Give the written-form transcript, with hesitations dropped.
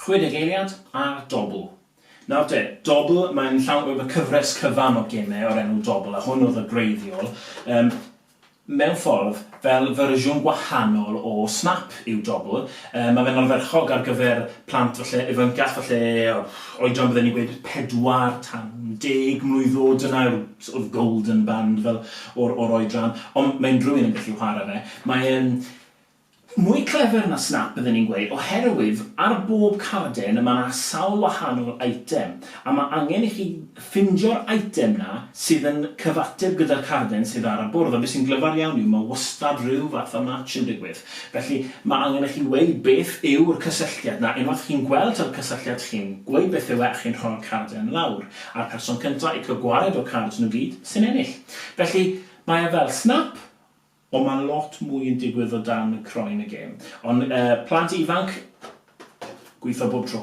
60 eiliad a Dobble. Nawr te, Dobble, mae'n llawn, mae cyfres cyfan o gemau o'r enw Dobble, a hwn oedd y gwreiddiol. Um, mewn ffordd, fel fersiwn gwahanol o Snap yw Dobble. Um, mae fe'n ardderchog ar gyfer plant falle ifancach, falle oedran bydden ni'n gweud 4 tan 10 mlwydd oed, dyna yw'r sort of golden band fel o'r, or oedran. Ond mae unrhyw un yn gallu chwarae fe. Mae'n Mwy clefer na Snap bydden i'n gweud, oherwydd ar bob carden ma' 'na sawl wahanol eitem, a ma' angen i chi ffindio'r eitem 'na sydd yn cyfateb gyda'r carden sydd ar y bwrdd, a be sy'n glyfar iawn yw ma' wastad rhyw fath o match yn digwydd. Felly ma' angen i chi weud beth yw'r cysylltiad 'na, unwaith chi'n gweld yr cysylltiad chi'n gweud beth yw e a chi'n rhoi'r carden lawr, a'r person cynta i cael gwared o'r cards nhw gyd sy'n ennill. Felly mae e fel Snap, Ond mae lot mwy yn digwydd o dan croen y gêm. Ond plant ifanc, gweithio bob tro.